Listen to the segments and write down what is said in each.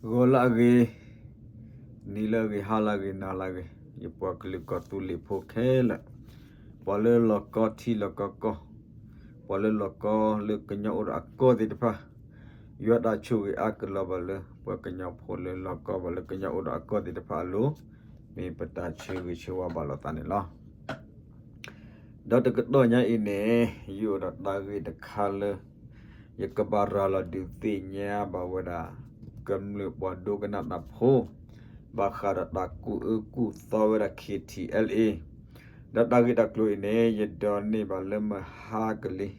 ဂီၤလၢအဂ့ၤ, နံၤလၢအဂ့ၤ, ဟါလၢအဂ့ၤ, နၤလၢအဂ့ၤ, ယပှၤကလုာ်ကီၢ်သူလ့ၤဖိခဲလၢာ်, ပှၤလၢလီၤကီထံလီၤကီကီၢ်, ပှၤလၢလီၤကီလၢကညီအိၣ်ဒီးအကီၢ်သ့ၣ်တဖၣ်, ယွၤတၢ်ဆိၣ်ဂ့ၤအါကလီၤဘၣ်လၢ ပှၤကညီဖိလၢလီၤကီဘၣ်လၢကညီအိၣ်ဒီးအကီၢ်သ့ၣ်တဖၣ်အလိၤ, မ့ၢ်ပတၢ်ဆၢဂ့ၤဆၢဝါဘၣ်လိာ်သးန့ၣ်လီၤ. ဒီးတကတီၢ်ညါအံၤန့ၣ် ယအိၣ်ဒီးတၢ်ဂ့ၢ်တခါလၢ ယကဘၣ်ရၤလီၤဒုးသ့ၣ်ညါဘၣ်ဝဲဒၣ် ကမျၢၢ်ပှၤဒိကနၣ်တၢ်ဖိ ဘၣ်ဃးဒီးတၢ်ကူၣ်အၢကူၣ်သီဝဲဒၣ် ခ့ထံအဲလ်အ့, ဒီးတၢ်ဂ့ၢ်တၢ်ကျိၤအံၤန့ၣ် ယဒိးန့ၢ်ဘၣ်လၢမဟါကလံၤ,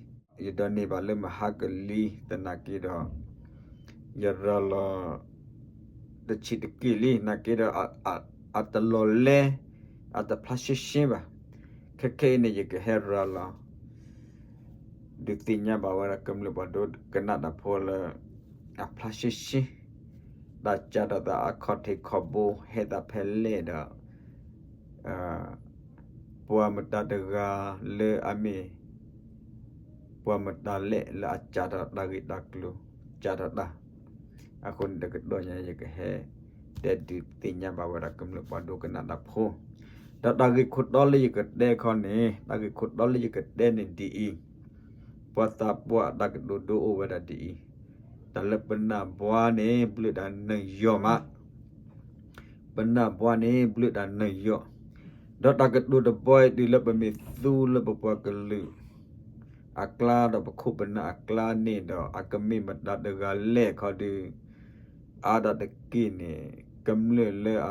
ယဒိးန့ၢ်ဘၣ်လၢမဟါကလံၤသနာ်က့ဒီး ယရၤလီၤ တဆံးတက့ၢ်လံ, နာ်က့ဒီး အတလီၤလဲ, အတဖျါရှဲရှဲဘၣ်. ခဲခဲအံၤန့ၣ် ယကဟဲရၤလီၤ ဒုးသ့ၣ်ညါဘၣ်ဝဲဒၣ်ကမျၢၢ်ပှၤဒိကနၣ်တၢ်ဖိလၢ အဖျါရှဲရှဲ, တၢ်စးထီၣ်သးအခီၣ်ထံးခီၣ်ဘိ ဟဲသးဖဲလဲၣ်ဒီး ပှၤမတၤတဂၤလၢအမ့ၢ် ပှၤမတၤလဲၣ်လၢအစးထီၣ်တၢ်ဂ့ၢ်တၢ်ကျိၤ စးထီၣ်တၢ်, အဃိန့ၣ်တကတီၢ်ညါ ယကဟဲတဲဒုးသ့ၣ်ညါဘၣ်ဝဲဒၣ်ကမျၢၢ်ပှၤဒိကနၣ်တၢ်ဖိ, ဒီးတၢ်ဂ့ၢ်ခိၣ်တီလၢယကတဲခီန့ၣ် တၢ်ဂ့ၢ်ခိၣ်တီလၢယကတဲန့ၣ်ဒ်အံၤ, ပှၤသးပှၢ်အတၢ်ကတိၤဒိအိၣ်ဝဲဒၣ်ဒ်အံၤ, တၢ်လၢပနၢ်ဘှါန့ၣ် ဘျၢတၢ်နၢၤယီၢ်မး ပနၢ်ဘှါန့ၣ် ဘျၢတၢ်နၢၤယီၢ်, ဒီးတၢ်ကတိၤတဘီအံၤ တုၤလၢပမ့ၢ်သူလၢပပှၤကလုာ် အကျါဒီးပခိၣ်ပနၢ်အကျါန့ၣ်ဒီး အကမ့ၢ်မတၤတဂၤလဲၣ်ခီဒုး အါဒၣ်တက့ၢ်န့ၣ် ကမျၢၢ်လၢအ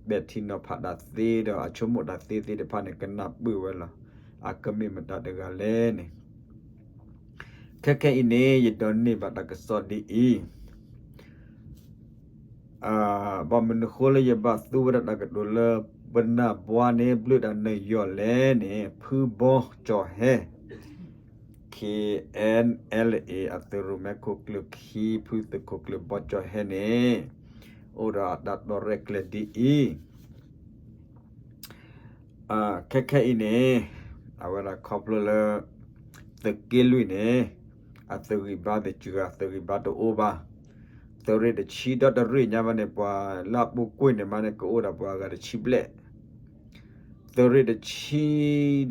ပဲာ်ထံနီၤဖးတၢ်သ့ဒီး အဆိကမိၣ်တၢ်သ့သ့ၣ်တဖၣ်န့ၣ် ကနၢ်ပၢၢ်ဝဲလီၤ. အကမ့ၢ်မတၤတဂၤလဲၣ်န့ၣ် ခဲခဲအံၤန့ၣ် ယဒိးန့ၢ်ဘၣ်တၢ်ကစီၣ်ဒ်အံၤ, ဘၣ်မနုၤဃိလၢယဘၣ်သူဝဲဒၣ်တၢ်ကတိၤလၢ ပနၢ်ဘှါန့ၣ် ဘျၢတၢ်နၢၤယီၢ်လဲၣ်န့ၣ် ဖုဘီကၠီၤဟဲ ခ့ၣ်အဲၣ်အဲလ်အ့ အသုးရိၣ်မဲခိၣ်ကျၢၢ်ခံ ဖုသုးခိၣ်ကျၢၢ်ဘီကၠီၤဟဲန့ၣ် အိၣ်ဒီးအတၢ်တီရဲၣ်ကျဲၤဒ်အံၤ ခဲခဲအံၤန့ၣ် အဝဲဒၣ်ခီဖျိလၢ သုးက့လွံၢ်န့ၣ် အသုးဂံၢ်ဘါသ့ၣ်စှၤ သုးဂံၢ်ဘါတအိၣ်ဘၣ်, သုးရ့ၣ်တဆံဒီးတရ့ၣ်ညါဘၣ်န့ၣ် ပှၤလၢအပူၤကွံာ်န့ၣ်မးန့ၣ် ကအိၣ်ဒၣ်ပှၤအဂၤတဆံဘျဲၣ် သုးရ့ၣ်တဆံ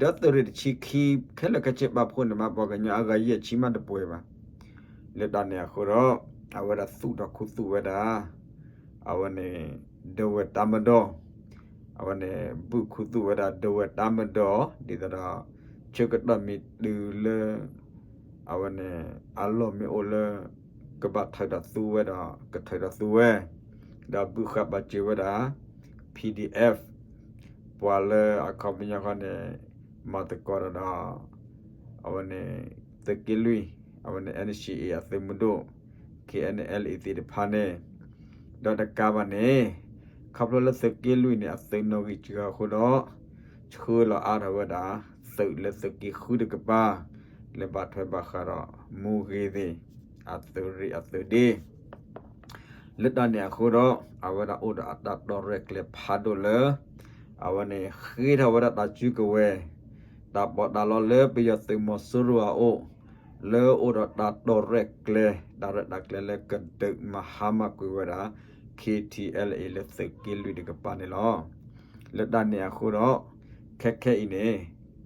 ဒီးသုးရ့ၣ်တဆံခံ ခဲလၢာ်ခဲဆ့ပာ်ဖှိၣ်န့ၣ်မး ပှၤကညီအဂၤယဲၢ်ဆံမးတပှဲၤဘၣ်. လၢတၢ်န့ၣ်အဃိဒီး အဝဲဒၣ်သူၣ်ထီၣ်ခူသူၣ်ဝဲဒၣ် အဝဲန့ၣ် ဒဝဲၢ်တၢ်မဒီး အဝဲန့ၣ် ဘုၣ်ခူသူၣ်ဝဲဒၣ်ဒဝဲၢ်တၢ်မဒီး ဒ်သိးဒီး ဆၢကတီၢ်မ့ၢ်တုၤလၢ အဝဲန့ၣ် အလီၢ်မ့ၢ်အိၣ်လၢ ကဘၣ်ထုးထီၣ်သူဝဲဒီး ကထုးထီၣ်သူဝဲ, ဒီးဘုၣ်ဃာ်ပာ်စၢၤဝဲဒၣ် P D F ပှၤလၢအခီပညီခီန့ၣ် မၤသကိးဒီး အဝဲန့ၣ် သုးက့လွံၢ် အဝဲန့ၣ် N C A အသုးမုၢ်ဒိၣ် K N L A သ့ၣ်တဖၣ်န့ၣ်, ဒီးတကးဘၣ်န့ၣ် ခီဖျိလၢသုးက့လွံၢ်န့ၣ် အသုးနီၣ်ဂံၢ်စှၤအဃိဒီး ဆှၢလီၤအါထီၣ်ဝဲဒၣ် သုးလၢသုးက့ဃုတကပၤ လၢဘၣ်ထွဲဘၣ်ဃးဒီး မူဂ့ၤသ့ၣ် အသုးရ့ၣ်အသုးဒ့ လၢတၢ်န့ၣ်အဃိဒီး အဝဲဒၣ်အိၣ်ဒီးအတၢ်တီရဲၣ်ကျဲၤဖးဒိၣ်လၢ အဝဲန့ၣ်ဃ့ထီၣ်ဝဲဒၣ်တၢ်စုကဝဲၤ တၢ်ပီးတၢ်လီလၢပယီၤသုးမီၤစိရိၤအအိၣ် လၢအိၣ်ဒီးတၢ်တီရဲၣ်ကျဲၤ တၢ်ရဲၣ်တၢ်ကျဲၤလၢကဒုးမၤဟါမၢ်ကွံာ်ဝဲဒၣ် K T L A လၢသုးက့လွံၢ်တကပၤန့ၣ်လီၤ. လၢတၢ်န့ၣ်အဃိဒီး ခဲခဲအံၤန့ၣ်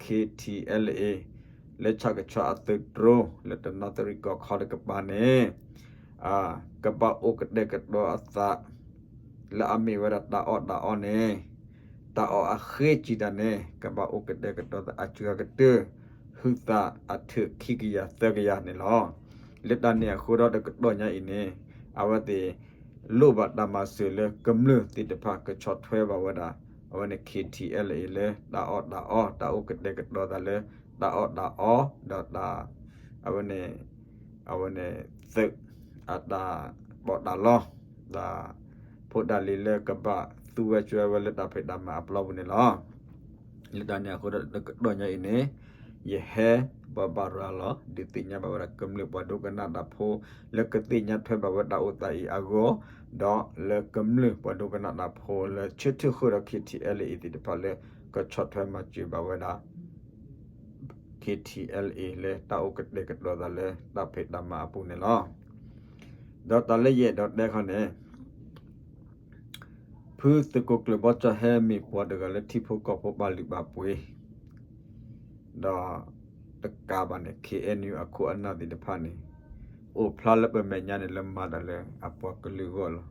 K T L A လၢဆၣ်ကဆီအသုးတြိ လၢတနီသရံၣ်ကီၢ်ခီတကပၤန့ၣ် ကဘၣ်အိၣ်ကတဲာ်ကတီၤအသး လၢအမ့ၢ်ဝဲဒၣ်တၢ်အီၣ်တၢ်အီန့ၣ် တၢ်အီၣ်အဃ့စံးတၢ်န့ၣ် ကဘၣ်အိၣ်ကတဲာ်ကတီၤသးအစှၤကတၢၢ် ဟုသးအထၢၣ်ခံကယၤသၢကယၤန့ၣ်လီၤ. လၢတၢ်န့ၣ်အဃိဒီးတကတီၢ်ညါအံၤန့ၣ် အဝဲသ့ၣ် လိၣ်ဘၣ်တၢ်မၤစၢၤလၢကမျၢၢ်သ့ၣ်တဖၣ်ကဆီၣ်ထွဲဘၣ်ဝဲဒၣ် အဝဲန့ၣ် K T L A လၢတၢ်အီၣ်တၢ်အီ တၢ်အိၣ်ကတဲာ်ကတီၤသးလၢ တၢ်အီၣ်တၢ်အီ ဒီးတၢ် အဝဲန့ၣ် အဝဲန့ၣ် သုး အတၢ်ပီးတၢ်လီ တၢ်ဖိတၢ်လံၤလၢကဘၣ်သူဝဲစွဲဝဲလၢတၢ်ဖံးတၢ်မၤအပျီပူၤန့ၣ်လီၤ. လၢတၢ်န့ၣ်အဃိဒီးတကတီၢ်ညါအံၤန့ၣ် ယဟဲပှၤဘၣ်ရၤလီၤ ဒုးသ့ၣ်ညါဘၣ်ဝဲဒၣ်ကမျၢၢ်ပှၤဒိကနၣ်တၢ်ဖိ လၢကသ့ၣ်ညါထွဲဘၣ်ဝဲတၢ်အိၣ်သးအံၤအဂီၢ် ဒီးလၢကမျၢၢ်ပှၤဒိကနၣ်တၢ်ဖိလၢဆၢထၢၣ်ဃုာ်ဒီး K T L A သ့ၣ်တဖၣ်လၢကဆီၣ်ထွဲမၤစၢၤဘၣ်ဝဲဒၣ် K T L A လၢတၢ်အိၣ်ကတဲာ်ကတီၤသးလၢတၢ်ဖံးတၢ်မၤအပူၤန့ၣ်လီၤ. ဒီးတၢ်လၢယအဲၣ်ဒိးတဲခီန့ၣ် ဖုသုးခိၣ်ကျၢၢ်ဘီကၠီၣ်ဟဲမ့ၢ်ပှၤတဂၤလၢထံဖိကီၢ်ဖိဘၣ်လုၢ်ဘၣ်ပှ့ၤ, ဒီးတကးဘၣ်န့ၣ် ခ့ၣ်အဲၣ်ယူၣ် အခိၣ်အနၢ်သ့ၣ်တဖၣ်န့ၣ် အိၣ်ဖျါလၢပမဲာ်ညါန့ၣ်လၢမၤတၢ်လၢအပှၤကလုာ်အဂီၢ်လီၤ.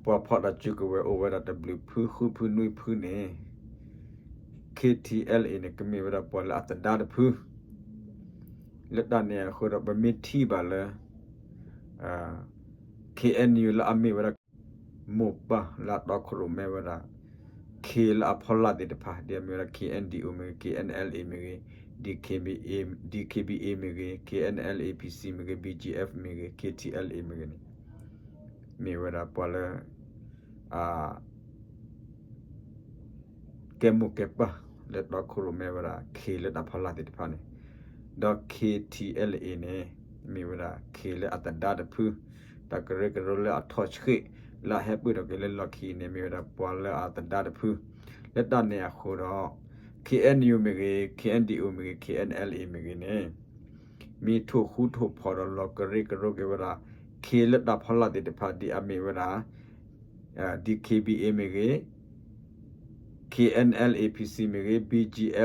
ပှၤဖီၣ်တၢ်စုကဝဲၤအိၣ်ဝဲဒၣ်တဘျုးဖုဃုဖုနွံဖုန့ၣ် ခ့ၣ်ထံၣ်အဲလ်အ့ၣ်န့ၣ် ကမ့ၢ်ဝဲဒၣ်ပှၤလၢအသဒါတဖု, လၢတၢ်န့ၣ်အဃိဒီး ပမ့ၢ်ထံၣ်ဘၣ်လၢ ခ့ၣ်အဲၣ်ယူၣ် လၢအမ့ၢ်ဝဲဒၣ် မိၢ်ပၢ်လၢအတီခိၣ်ရိၣ်မဲဝဲဒၣ် ခ့ၣ်လၢအဖီလာ်သ့ၣ်တဖၣ် ဒ်အမ့ၢ်ဝဲဒၣ် ခ့ၣ်အဲၣ်ဒံၣ်အိၣ်မ့ၢ်ဂ့ၤ, ခ့ၣ်အဲၣ်အဲလ်အ့ၣ်မ့ၢ်ဂ့ၤ, ခ့ၣ်ဘံၣ်အ့ၣ်မ့ၢ်ဂ့ၤ, ခ့ၣ်အဲၣ်အဲလ်အ့ၣ်ပံၣ်စံၣ်မ့ၢ်ဂ့ၤ, ဘံၣ်ကၠံၣ်အ့ၣ်မ့ၢ်ဂ့ၤ, ခ့ၣ်ထံၣ်အဲလ်အ့ၣ်မ့ၢ်ဂ့ၤန့ၣ် မ့ၢ်ဝဲဒၣ်ပှၤလၢ ကဲမိၢ်ကဲပၢ်လၢတီခိၣ်ရိၣ်မဲဝဲဒၣ် ခ့ၣ်လၢတၢ်ဖီလာ်သ့ၣ်တဖၣ်န့ၣ်, ဒီး ခ့ၣ်ထံၣ်အဲလ်အ့ၣ်န့ၣ် မ့ၢ်ဝဲဒၣ်ခ့ၣ်လၢအသဒါတဖု, တၢ်ကရၢကရိလၢအထီၣ်ဆှံ လၢအဟဲပၢၢ်ထီၣ်က့ၤလၢလီၢ်ခံန့ၣ် မ့ၢ်ဝဲဒၣ်ပှၤလၢအသဒါတဖု, လၢတၢ်န့ၣ်အဃိဒီး ခ့ၣ်အဲၣ်ယူၣ်မ့ၢ်ဂ့ၤ, ခ့ၣ်အဲၣ်ဒံၣ်အိၣ်မ့ၢ်ဂ့ၤ, ခ့ၣ်အဲၣ်အဲလ်အ့ၣ်မ့ၢ်ဂ့ၤန့ၣ် မ့ၢ်ထိၣ်ဃူထိၣ်ဖိးဒီးလီၤကရၢကရိက့ၤဝဲဒၣ် ခ့ၣ်လၢတၢ်ဖီလာ်သ့ၣ်တဖၣ် ဒ်အမ့ၢ်ဝဲဒၣ် ဒ် ခ့ၣ်ဘံၣ်အ့ၣ်မ့ၢ်ဂ့ၤ, ခ့ၣ်အဲၣ်အဲလ်အ့ၣ်ပံၣ်စံၣ်မ့ၢ်ဂ့ၤ, ဘံၣ်ကၠံၣ်အ့ၣ်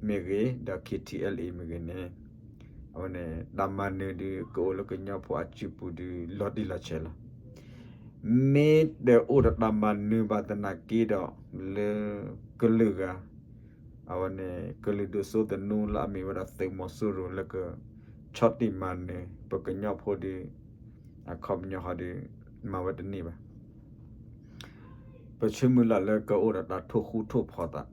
မ့ၢ်ဂ့ၤ, ဒီး ခ့ၣ်ထံၣ်အဲလ်အ့ၣ်မ့ၢ်ဂ့ၤန့ၣ် အဝဲန့ၣ် တၢ်မၤနၢၤဒုးကအိၣ်လၢကညီဖိအစုပူၤဒုးလီၤတံၢ်လီၤဆဲးလီၤ. မ့ၢ်တအိၣ်ဒီးတၢ်မၤနၢၤဘၣ်သနာ်က့ဒီး လၢကလုာ်ဂၤ အဝဲန့ၣ် ကလုာ်ဒိၣ်စိသနူလၢအမ့ၢ်ဝဲဒၣ်သုးမီၤစိရိၤ လၢကဆီၣ်တံၢ်မၤနၢၤ ပကညီဖိဒီး အခီပညီဟီဒီး မၤဝဲတန့ၢ်ဘၣ်. ပဆၢမုၢ်လၢ်လၢကအိၣ်ဒီးတၢ်ထိၣ်ဃူထိၣ်ဖိးသး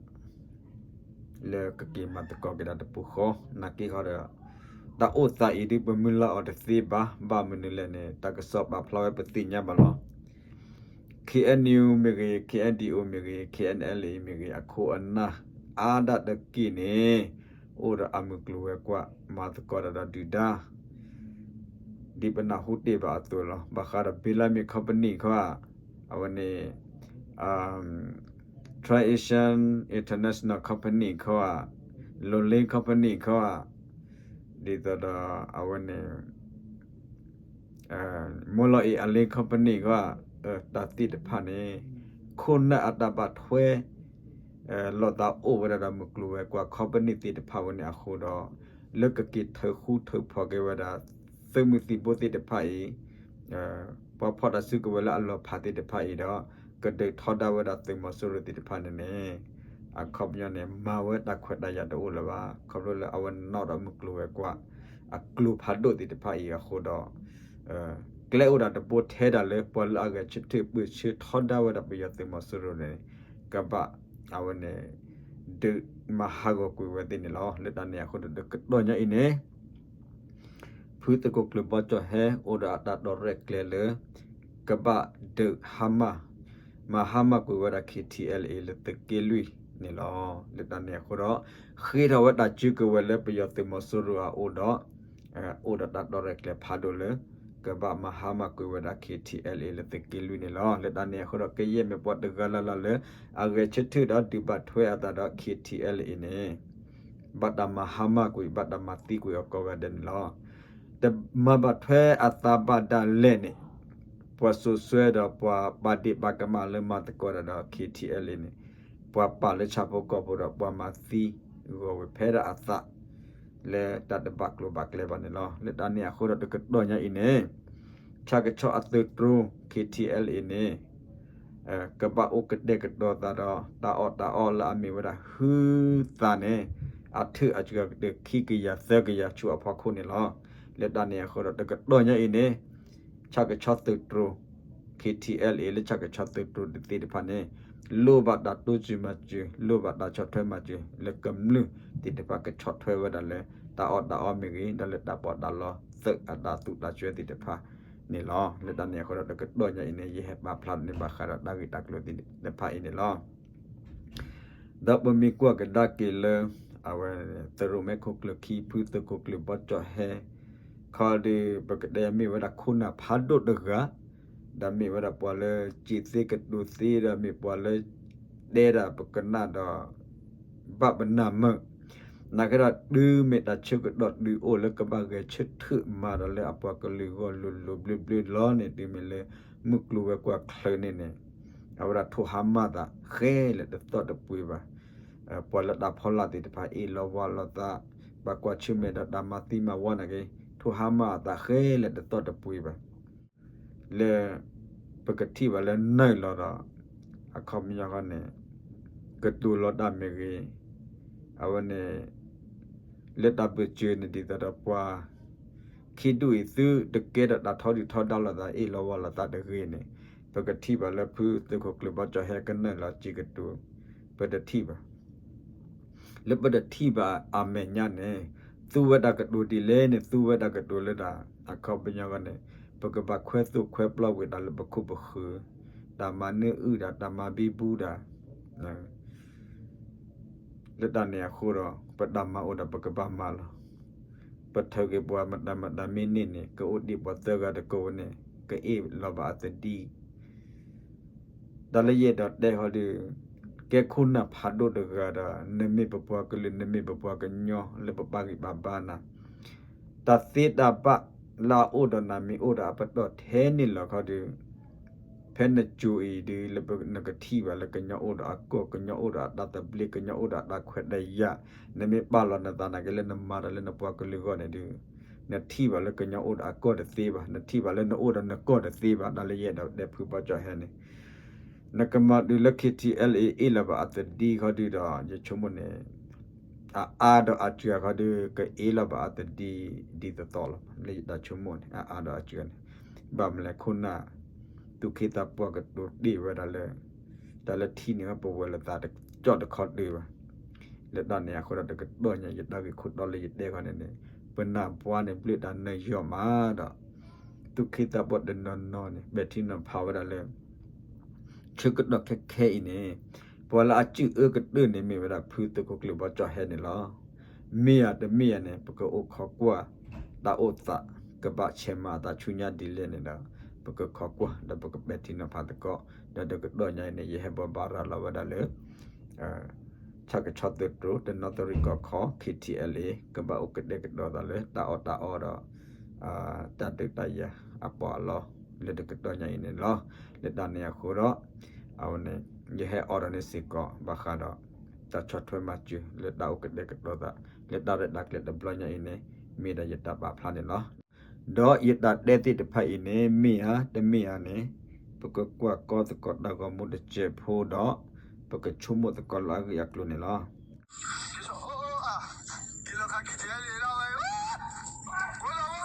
လၢကက့ၤမၤသကိးက့ၤဒၣ်တပူၤဃီ, နာ်က့ဃီဒီး တၢ်အိၣ်သးအံၤဒုးပမုၢ်လၢ်အီၤတသ့ဘၣ်, ဘၣ်မနုၤလဲၣ်န့ၣ် တၢ်ကစီၣ်ပာ်ဖျါဝဲပသ့ၣ်ညါဘၣ်လီၤ. ခ့ၣ်အဲၣ်ယူၣ်မ့ၢ်ဂ့ၤ, ခ့ၣ်အဲၣ်ဒံၣ်အိၣ်မ့ၢ်ဂ့ၤ, ခ့ၣ်အဲၣ်အဲလ်အ့ၣ်မ့ၢ်ဂ့ၤ အခိၣ်အနၢ်အါဒၣ်တက့ၢ်န့ၣ် အိၣ်ဒီးအမုၢ်ကျိၤဝဲၤကွာ် မၤသကိးတၢ်ဒီးဒုၣ်ဒါ ဒ်ပနၢ်ဟူတ့ၢ်ဘၣ်အသိးလီၤ. ဘၣ်ဃးဒီး ဘ့လၣ်မ့ၣ် company ခီဧါ, အဝဲန့ၣ် Tri-Asian International Company ခီဧါ, Lolin Company ခီဧါ, ဒ်သိးဒီးအဝဲန့ၣ် မိၢ်လီၤအ့ၣ် အလ့ company ခီဧါ, တၢ်သ့ၣ်တဖၣ်န့ၣ် ခိၣ်နၢ်အတၢ်ဘၣ်ထွဲ လိာ်သးအိၣ်ဝဲဒၣ်ဒီးမုၢ်ကျိၤဝဲၤကွာ် company သ့ၣ်တဖၣ်ဝဲန့ၣ်အဃိဒီး လၢကက့ၤထုးဃူထုးဖိးက့ၤဝဲဒၣ် သုးမုၢ်သံၣ်ဘိသ့ၣ်တဖၣ်အံၤ ပှၤဖီၣ်တၢ်စုကဝဲၤလၢအလီၤဖးသ့ၣ်တဖၣ်အံၤဒီး ကဒုးထီဒါဝဲဒၣ်သုးမီၤစိရိၤသ့ၣ်တဖၣ်န့ၣ်န့ၣ် အခီပညီန့ၣ် မၤဝဲတၢ်ခွဲးတၢ်ယာ်တအိၣ်လၢၤဘၣ်. ခီဖျိလၢအဝဲနီၣ်ဒီးမုၢ်ကျိၤဝဲၤကွာ် အကျိၤဖးဒိၣ်သ့ၣ်တဖၣ်အံၤအဃိဒီး ကျဲအိၣ်ဒၣ်တဘိထဲဒၣ်လၢပှၤလၢအဂဲၤဆၢထၢၣ်ပၢၢ်ဆၢထီဒါဝဲဒၣ်ပယီၤသုးမီၤစိရိၤန့ၣ် ကဘၣ်အဝဲန့ၣ် ဒုးမၤဟးဂီၤကွံာ်ဝဲသ့ၣ်န့ၣ်လီၤ. လၢတၢ်န့ၣ်အဃိဒီး တကတီၢ်ညါအံၤန့ၣ် ဖုသုးခိၣ်ကျၢၢ်ဘီကၠီၣ်ဟဲ အိၣ်ဒီးအတၢ်တီရဲၣ်ကျဲၤလၢ ကဘၣ်ဒုးဟါမၢ် မၤဟါမၢ်ကွံာ်ဝဲဒၣ် ခ့ၣ်ထံၣ်အဲလ်အ့ၣ် လၢသုးက့လွံၢ်န့ၣ်လီၤ. လၢတၢ်န့ၣ်အဃိဒီး ဃ့ထီၣ်ဝဲတၢ်စုကဝဲၤလၢပယီၤသုးမီၤစိရိၤအအိၣ်ဒီး အိၣ်ဒီးတၢ်တီရဲၣ်ကျဲၤဖးဒိၣ်လၢ ကဘၣ်မၤဟါမၢ်ကွံာ်ဝဲဒၣ် ခ့ၣ်ထံၣ်အဲလ်အ့ၣ် လၢသုးက့လွံၢ်န့ၣ်လီၤ. လၢတၢ်န့ၣ်အဃိဒီး ကယဲၢ်မ့ၢ်ပှၤတဂၤလၢ်လၢ်လၢ အဂဲၤဆၢထၢၣ်ဒီးဒုးဘၣ်ထွဲအသးဒီး ခ့ၣ်ထံၣ်အဲလ်အ့ၣ်န့ၣ် ဘၣ်တၢ်မၤဟါမၢ်ကွံာ် ဘၣ်တၢ်မၤသံကွံာ်အီၤကိးဂၤဒဲးန့ၣ်လီၤ. တမၤဘၣ်ထွဲအသးဘၣ်ဒၣ်လဲာ်န့ၣ် ပှၤစိာ်ဆှၢဒီးပှၤပာ်ဒ့ၣ်ပာ်ကမၣ်လၢမၤသကိးတၢ်ဒီး ခ့ၣ်ထံၣ်အဲလ်အ့ၣ်န့ၣ် ပှၤပာ်လၢဆၣ်ဖိကီၢ်ဖိဒီးပှၤမၤသံဂီၤဝဲဖဲဒၣ်အသး လၢတၢ်တဘၣ်ကျိၤဘၣ်ကျဲဘၣ်န့ၣ်လီၤ. လၢတၢ်န့ၣ်အဃိဒီးတကတီၢ်ညါအံၤန့ၣ် ဆၣ်ကဆီအသုးတြိၤ ခ့ၣ်ထံၣ်အဲလ်အ့ၣ်န့ၣ် ကဘၣ်အိၣ်ကတဲာ်ကတီၤသးဒီး တၢ်အီၣ်တၢ်အီလၢအမ့ၢ်ဝဲဒၣ်ဟုသးန့ၣ် အထုးအစှၤကတၢၢ်ခံကယၤသၢကယၤဆူအဖီခိၣ်န့ၣ်လီၤ. လၢတၢ်န့ၣ်အဃိဒီးတကတီၢ်ညါအံၤန့ၣ် ဆၣ်ကဆီသုးတြိၤ ခ့ၣ်ထံၣ်အဲလ်အ့ၣ် လၢဆၣ်ကဆီသုးတြိၤသ့ၣ်တဖၣ်န့ၣ် လိၣ်ဘၣ်တၢ်တိစၢၤမၤစၢၤ လိၣ်ဘၣ်တၢ်ဆီၣ်ထွဲမၤစၢၤ လၢကမျၢၢ်သ့ၣ်တဖၣ်ကဆီၣ်ထွဲဝဲဒၣ်လၢ တၢ်အီၣ်တၢ်အီမ့ၢ်ဂ့ၤ ဒီးလၢတၢ်ပီးတၢ်လီ သုးအတၢ်သူတၢ်စွဲသ့ၣ်တဖၣ်န့ၣ်လီၤ. လၢတၢ်န့ၣ်အဃိဒီးတကတီၢ်ညါအံၤန့ၣ် ယဟဲပာ်ဖျါန့ၢ်ဘၣ်ဃးဒီးတၢ်ဂ့ၢ်တၢ်ကျိၤသ့ၣ်တဖၣ်အံၤန့ၣ်လီၤ. ဒီးပမ့ၢ်ကွၢ်ကဒါက့ၤလၢ အဝဲ သုးရိၣ်မဲခိၣ်ကျၢၢ်ခံ ဖုသုးခိၣ်ကျၢၢ်ဘီကၠီၣ်ဟဲ ခီဒီး ပကတဲမ့ၢ်ဝဲဒၣ်ခိၣ်နၢ်ဖးဒိၣ်တဂၤ ဒီးမ့ၢ်ဝဲဒၣ်ပှၤလၢစံးသ့ကတိၤသ့ ဒီးမ့ၢ်ပှၤလၢ တဲဒၣ်ပကနၣ်ဒီး ဘၣ်ပနၢ်မုာ် နာ်က့ဒီးတုၤမ့ၢ်တၢ်ဆၢကတီၢ်တုၤအိၣ်လၢကဘၣ်ဂဲၤဆၢထၢၣ်မၤဒီးလၢအပှၤကလုာ်အဂီၢ်လိၤလိၤဘျၢဘျၢလီၤန့ၣ် တုၤမ့ၢ်လၢ မုၢ်ကျိၤဝဲၤကွာ်ချၢန့ၣ်န့ၣ် အဝဲဒၣ်ထိၣ်ဟါမၢ်သးဃဲလၢာ်တသီၣ်တပှ့ၤဘၣ်. ပှၤလၢတၢ်ဖီလာ်သ့ၣ်တဖၣ်အ့ၣ်လိာ်ဝီလိာ်သး, ဘၣ်ကွၢ်ဆၢၣ်မဲာ်ဒီးတၢ်မၤသံမၤဝီနာ်က့, ထိၣ်ဟါမၢ်အသးဃဲလၢာ်တသီၣ်တပှ့ၤဘၣ်. လၢ ပကထံၣ်ဘၣ်လၢနၢၢ်လီၤဒီး အခီပညီဃီန့ၣ် ကတိၤလီၤတၢ်မ့ၢ်ဂ့ၤ, အဝဲန့ၣ် လၢတၢ်ပၢၢ်စၢၤန့ၣ်ဒ်သိးဒီးပှၤ ခံဒူၣ်အံၤသုတကဲထီၣ်တၢ်ထီဒုၣ်ထီဒါလိာ်သး အ့ၣ်လိာ်ဝီလိာ်သးတဂ့ၤန့ၣ် ပကထံၣ်ဘၣ်လၢဖုသုးခိၣ်ကျၢၢ်ဘီကၠီၣ်ဟဲကနၢၢ်လီၤစ့ၤကတိၤ ပတထံၣ်ဘၣ်. လၢပတထံၣ်ဘၣ်အမဲာ်ညါန့ၣ် သူဝဲတၢ်ကတိၤဒ်လဲၣ်န့ၣ် သူဝဲတၢ်ကတိၤလၢတၢ် အခီပညီဃီန့ၣ် ပကဘၣ်ခွဲသိၣ်ခွဲပျီဝံၤတၢ်လၢပခိၣ်ပဃၢၤ, တၢ်မၤနၢအုၣ်တၢ် တၢ်မၤဘံဘူတၢ် လၢတၢ်န့ၣ်အဃိဒီး ပတၢ်မၤအိၣ်ဒီးပကဘၣ်မၤလီၤ. ပထုးက့ၤပှၤမတၤမတၤမ့ၢ်န့ၢ်န့ၣ် ကအိၣ်ဒံးပှၤသၢဂၤတကိးဝဲန့ၣ် ကအ့ၣ်လိာ်ဘၣ်အသဒံ တၢ်လၢယအဲၣ်ဒိးတဲဃီဒီး ကဲခိၣ်နၢ်ဖးဒိၣ်တဂၤဒီး နမ့ၢ်ပပှၤကလုာ် နမ့ၢ်ပပှၤကညီလၢပပာ်ဂံၢ်ပာ်ဘါနၤ, တၢ်သ့တၢ်ဘၣ်လၢအအိၣ်ဒီးနၤမ့ၢ်အိၣ်ဒီးအပတီၢ်ထဲန့ၣ်လီၤခီဒီး ဖဲနကိၤအံၤဒုး လၢနကထံၣ်ဘၣ်လၢကညီအိၣ်ဒီးအကီၢ် ကညီအိၣ်ဒီးအတၢ်သဘျ့ ကညီအိၣ်ဒီးအတၢ်ခွဲးတၢ်ယာ်, နမ့ၢ်ပာ်လီၤနသးနာ်က့လၢနမၤတၢ်လၢနပှၤကလုာ်အဂီၢ်န့ၣ်ဒုး နထံၣ်ဘၣ်လၢကညီအိၣ်ဒီးအကီၢ်တသ့ဘၣ်, နထံၣ်ဘၣ်လၢနအိၣ်ဒီးနကီၢ်တသ့ဘၣ် တၢ်လၢယအဲၣ်ဒိးတဲဖုဘီကၠီၣ်ဟဲန့ၣ် နကမၤတုၤလၢ KTLA အ့ၣ်လိာ်ဘၣ်အသဒံခီဒုးဒီး ယဆိကမိၣ်န့ၣ် အအါဒီးအစှၤခီဒုး ကအ့ၣ်လိာ်ဘၣ်အသဒံ ဒ်သိးသိးလီၤ. လၢယတၢ်ဆိကမိၣ်န့ၣ် အအါဒီးအစှၤန့ၣ် ဘၣ်မလဲၣ်ခိၣ်နၢ် သူၣ်က့သးပှၢ်ကတိၤတ့ၢ်ဝဲဒၣ်လၢ တၢ်လၢထံန့ၣ် ပဝဲၤလိာ်သးတကၠီၣ်တခီတၢၢ်ဘၣ်. လၢတၢ်န့ၣ်အဃိဒီး တကတီၢ်ညါ ယတၢ်ဂ့ၢ်ခိၣ်တီလၢယတဲဃီန့ၣ်န့ၣ် ပနၢ်ဘှါန့ၣ် ဘျုးတၢ်နၢၤယီၤမးဒီး သူၣ်က့သးပှၢ်တနီၤနီၤန့ၣ် ပဲာ်ထံနီၤဖးဝဲဒၣ်လၢ ဆၢကတီၢ်ခဲခဲအံၤန့ၣ် ပှၤလၢအစုၣ်အၢကတၢၢ်န့ၣ် မ့ၢ်ဝဲဒၣ်ဖုသုးခိၣ်ကျၢၢ်ဘီကၠီၣ်ဟဲန့ၣ်လီၤ. မ့ၢ်ဧါတမ့ၢ်ဧါန့ၣ် ပကအိၣ်ခိးကွၢ် တၢ်အိၣ်သး ကဘၣ်ဆဲးမၤအသးဆူညါဒ်လဲၣ်န့ၣ်ဒီး ပကခိးကွၢ် ဒီးပကပဲာ်ထံနီၤဖးသကိး ဒီးတကတီၢ်ညါအံၤန့ၣ် ယဟဲဘိးဘၣ်ရၤလီၤဝဲဒၣ်လၢ ဆၣ်ကဆီသုးတြိၤ တနီသရံၣ်ကီၢ်ခီ KTLA ကဘၣ်အိၣ်ကတဲာ်ကတီၤသးလၢတၢ်အီၣ်တၢ်အီဒီး တၢ်ဒုးတၢ်ယၤအပီးအလီ လၢတကတီၢ်ညါအံၤန့ၣ်လီၤ. လၢတၢ်န့ၣ်အဃိဒီး အဝဲန့ၣ် ယဟဲအီၣ်ဒီးန့ၣ်စ့ၢ်ကီး ဘၣ်ဃးဒီး တၢ်ဆီၣ်ထွဲမၤစၢၤလၢတၢ်အိၣ်ကတဲာ်ကတီၤသး လၢတၢ်ရဲၣ်တၢ်ကျဲၤတဘျီညါအံၤန့ၣ် မ့ၢ်ဒၣ်ယတၢ်ပာ်ဖျါန့ၣ်လီၤ. ဒီးယတၢ်တဲသ့ၣ်တဖၣ်အံၤန့ၣ် မ့ၢ်ဧါတမ့ၢ်ဧါန့ၣ် ပကကွၢ်ကီသကိးတၢ်ဂီၤမူတစဲးဖိဒီး ပကဆိကမိၣ်သကိးလၢအဂ့ၢ်အကျိၤန့ၣ်လီၤ.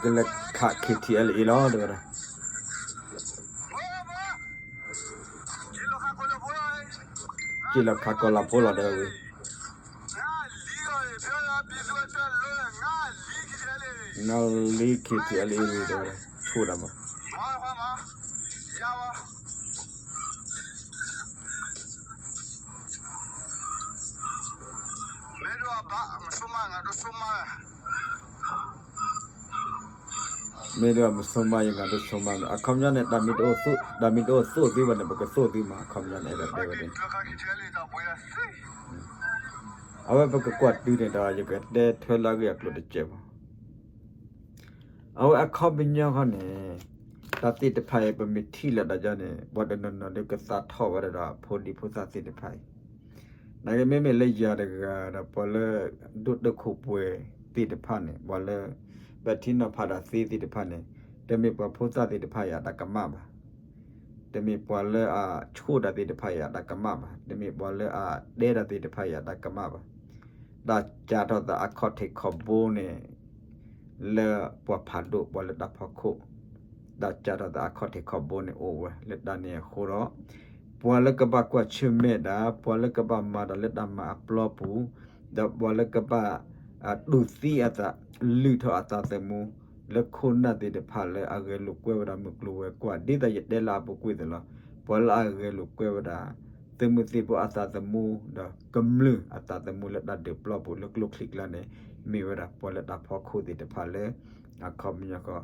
ကလဲၤခး KTLA လီၤ တဲဝဲဒၣ် က့ၤလီၤခးကီၢ်လီၤဖိလီၤ တဲဝဲဝံၤ နလံ KTLA ဝံၤ တဲဝဲဒၣ် ဆိဒၣ်မး မ့ၢ်ဒၣ်ပဆိကမိၣ် ယဂၤဒိဆိကမိၣ် အခီပညီန့ၣ် တၢ်မ့ၢ်တအိၣ်သိၣ်သုဘၣ်န့ၣ် ပကသိၣ်သုမး အခီပညီန့ၣ် အဲၣ်ဒိးတဲဝဲန့ၣ် အဝဲပကကွၢ်တုၤန့ၣ်ဒီး ယကတဲထွဲလၢအဂ့ၢ်အကျိၤတစဲးဖိ အဝဲအခီပညီဃီန့ၣ် တၢ်သ့ၣ်တဖၣ်အံၤ ပမ့ၢ်ထံၣ်လၢတၢ်ယါန့ၣ် ပှၤတနီၤနီၤဒုးကသးထီၣ်ဝဲဒၣ်ဒီး ဖိဒံဖိသၣ်သ့ၣ်တဖၣ်အံၤ နာ်က့မ့မ့ၢ်လၢယၤတဂၤဒီး ပှၤလၢ ဒိၣ်တုာ်ခိၣ်ပှဲၤသ့ၣ်တဖၣ်န့ၣ် ပှၤလၢ ပဲာ်ထံနီၤဖးတၢ်သ့သ့ၣ်တဖၣ်န့ၣ် တမ့ၢ်ပှၤဖိသၣ်သ့ၣ်တဖၣ်အံၤအတၢ်ကမၣ်ဘၣ် တမ့ၢ်ပှၤလၢအဆိၣ်တၢ်သ့ၣ်တဖၣ်အံၤအတၢ်ကမၣ်ဘၣ်, တမ့ၢ်ပှၤလၢအတဲတၢ်သ့ၣ်တဖၣ်အံၤအတၢ်ကမၣ်ဘၣ်. တၢ်စးထီၣ်သးအခီၣ်ထံးခီၣ်ဘိန့ၣ် လၢပှၤဖးဒိၣ်ပှၤလၢတၢ်ဖီခိၣ်, တၢ်စးထီၣ်သးအခီၣ်ထံးခီၣ်ဘိန့ၣ်အိၣ်ဝဲလၢတၢ်န့ၣ်အဃိဒီး ပှၤလၢကဘၣ်ကွၢ်ဆၢၣ်မဲာ်တၢ်, ပှၤလၢကဘၣ်မၤတၢ်လၢတၢ်မၤအပျီပူၤ, ဒီးပှၤလၢကဘၣ် တူၢ်သံအသး, လုၢ်ထီၣ်အသးသမူ လၢခိၣ်နၢ်သ့ၣ်တဖၣ်လၢအဂဲၤလိာ်ကွဲဝဲဒၣ်မုၢ်ကျိၤဝဲၤကွာ် ဒ်သိးယတဲလၢအပူၤကွံာ်သ့ၣ်လီၤ. ပှၤလၢအဂဲၤလိာ်ကွဲဝဲဒၣ် သုးမုၢ်သံၣ်ဘိအသးသမူ ဒီးကမျၢၢ်အသးသမူလၢတၢ်ဒုးပျီပူၤလၢကျိချံကျါန့ၣ် မ့ၢ်ဝဲဒၣ်ပှၤလၢတၢ်ဖီခိၣ်သ့ၣ်တဖၣ်လၢ အခီပညီဃီ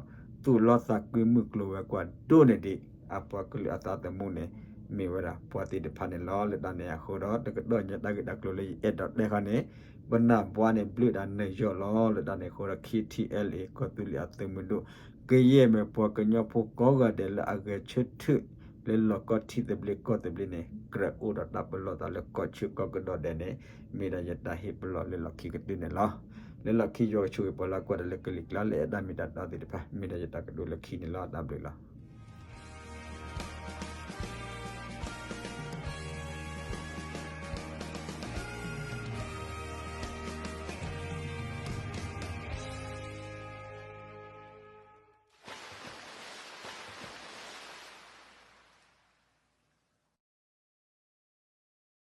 သူၣ်လီသးကွံမုၢ်ကျိၤဝဲၤကွာ်ဒိၣ်န့ၢ်ဒံး အပှၤကလုာ်အသးသမူန့ၣ် မ့ၢ်ဝဲဒၣ်ပှၤသ့ၣ်တဖၣ်န့ၣ်လီၤ. လၢတၢ်န့ၣ်အဃိဒီး တကတီၢ်ညါတၢ်ဂ့ၢ်တၢ်ကျိၤလၢယအဲၣ်ဒိးတဲဃီန့ၣ် ပနၢ်ဘှါန့ၣ်ဘျုးတၢ်နၢၤယီၢ်လီၤ. လၢတၢ်န့ၣ်အဃိဒီး KTLA ကီၢ်သူလ့ၤအသုးမုၢ်ဒိၣ် ကယဲၢ်မ့ၢ်ပှၤကညီဖိကိးဂၤဒဲးလၢအဂဲၤဆၢထၢၣ် လၢလီၢ်ကီၢ်ထံသဘျ့ကီၢ်သဘျ့န့ၣ် ကြၢးအိၣ်ဒီးတၢ်ပလီၢ်သးလၢကီၢ်ဆၢကီၢ်ကဒီးဒဲးန့ၣ် မ့ၢ်ဒၣ်ယတၢ်ဟ့ၣ်ပလီၢ်လၢလီၢ်ခံကတၢၢ်န့ၣ်လီၤ. လၢလီၢ်ခံယွၤကဆိၣ်ဂ့ၤပှၤလၢကွၢ်တၢ်လၢကလံၤကျါလၢအဲၣ်တၢ်မ့ၢ်တၢ်တီသ့ၣ်တဖၣ် မ့ၢ်ဒၣ်ယတၢ်ကတိၤလၢခံန့ၣ်လီၤ. တၢ်ဘျုးလီၤ.